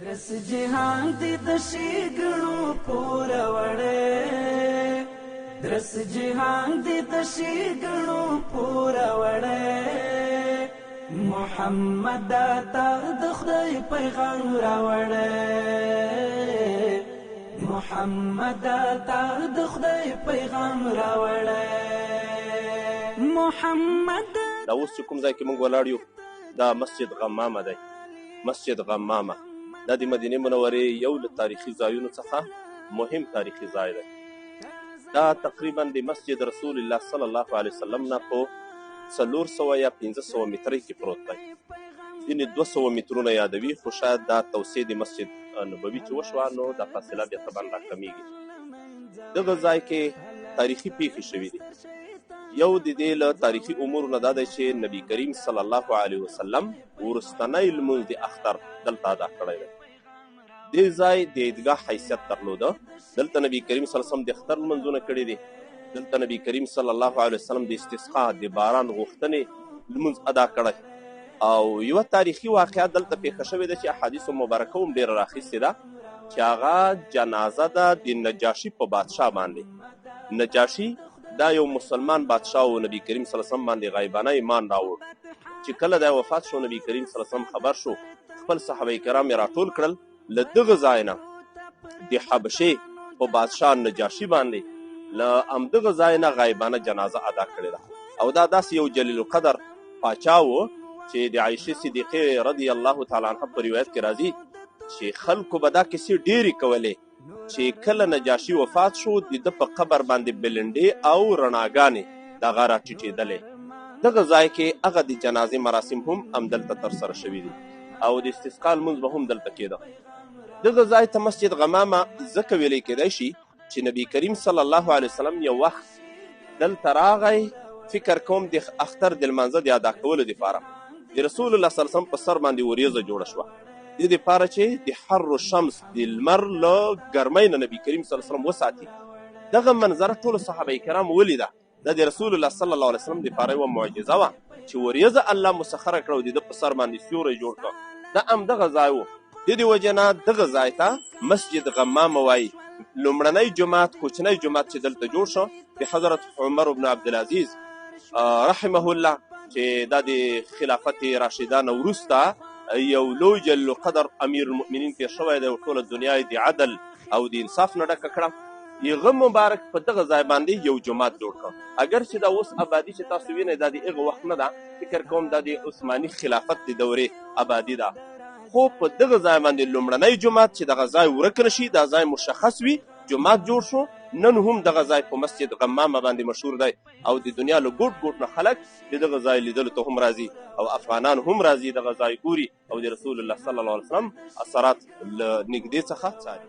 درس جهان دې د شیګړو پور وړې، درس جهان دې د شیګړو پور وړې. محمد تا د خدای پیغام راوړې، محمد تا د خدای پیغام راوړې. محمد دا اوس چې کوم ځای کې موږ ولاړ یو، دا مسجد غمامه دی. مسجد غمامه دا د مدینې منورې یو له تاریخي ځایونو څخه مهم تاریخي ځای دی. دا تقریبا د مسجد رسول الله صلی الله علیه وسلم نه په 400 یا 500 مترۍ کې پروت دی. ځینې 200 مترونه یادوي، خو شاید دا توسعه د مسجد نبوي چې وشوه نو دا فاصله بیا طبعا راکمیږي. دغه ځای کې تاریخي پیښې شوې دي. یو د دې له تاریخي امورو نه دا دی چې نبی کریم صلی الله علیه وسلم وروستنی لمونځ د اختر دلته ادا کړی دی. دې ځای د عیدګاه حیثیت درلوده. دلته نبی کریم صلی الله علیه وسلم د اختر لمونځونه کړي دي. دلته نبی کریم صلی الله علیه وسلم د استسقا د باران غوښتنې لمونځ ادا کړی. او یوه تاریخي واقعه دلته پیښه شوې ده چې احادیثو مبارکه هم ډېره راخیستې ده، چې هغه جنازه ده د نجاشي په بادشاه باندې. نجاشي دا یو مسلمان بادشاه و، نبی کریم صلی الله علیه وسلم باندې غایبانه ایمان راوړ. چې کله دا وفات شو، نبی کریم صلی الله علیه وسلم خبر شو، خپل صحابه کرام یې راټول کړل. له دغه ځای نه د حبشې په بادشاه نجاشي باندې له همدغه ځای نه غایبانه جنازه ادا کړې ده. او دا داسې یو جلیل القدر پاچا و چې د عایشې صدیقې رضی الله تعالی عنها په روایت کې راځي چې خلکو به دا کیسې ډېرې کولې چې کله نجاشي وفات شو، د ده په قبر باندې بلنډې او رڼاګانې دغه راټیټېدلې. دغه ځای کې هغه د جنازې مراسم هم همدلته ترسره شوي دي او د استسقا لمونځ به هم دلته کېده. دغه ځای ته مسجد غمامه ځکه ویلی کېدای شي چې نبی کریم صلی الله علیه وسلم یو وخت دلته راغی، فکر کوم د اختر د لمانځه د ادا کولو دپاره. د رسول الله صلی الله علیه وسلم په سر باندې وریځه جوړه شوه، دې دپاره چې د حر شمس د لمر له ګرمۍ نه نبی کریم صلی الله علیه وسلم وساتي. دغه منظره ټولو صحابه کرام ولیده. دا د رسول الله صلی الله علیه وسلم دپاره یوه معجزه وه چې وریځه الله مسخره کړه او د ده په سر باندې سیوری جوړ کړ. دا همدغه ځای و. د دې وجې نه دغه ځای ته مسجد غمامه وایي. لومړنی جومات، کوچنی جومات چې دلته جوړ شو د حضرت عمر بن عبدالعزیز رحمه الله، چې دا د خلافت راشده نه وروسته یو لوی جلیل القدر امیر المؤمنین تېر شوی دی او ټوله دنیا یې د عدل او د انصاف نه ډکه کړه. هغه مبارک په دغه ځای باندې یو جومات جوړ کړ. اګر چې دا اوس ابادي چې تاسو وینئ دا د هغه وخت نه ده، فکر کوم دا د عثماني خلافت د دورې ابادي ده، خو په دغه ځای باندې لومړنی جومات چې دغه ځای ورک نه شي، دا ځای مشخص وي، جومات جوړ شو. نن هم دغه ځای په مسجد غمامه باندې مشهور دی او د دنیا له ګوټ ګوټ نه خلک د دغه ځای لیدلو ته هم راځي او افغانان هم راځي، دغه ځای ګوري او د رسول الله صلی الله علیه وسلم اثرات له نږدې څخه څاري.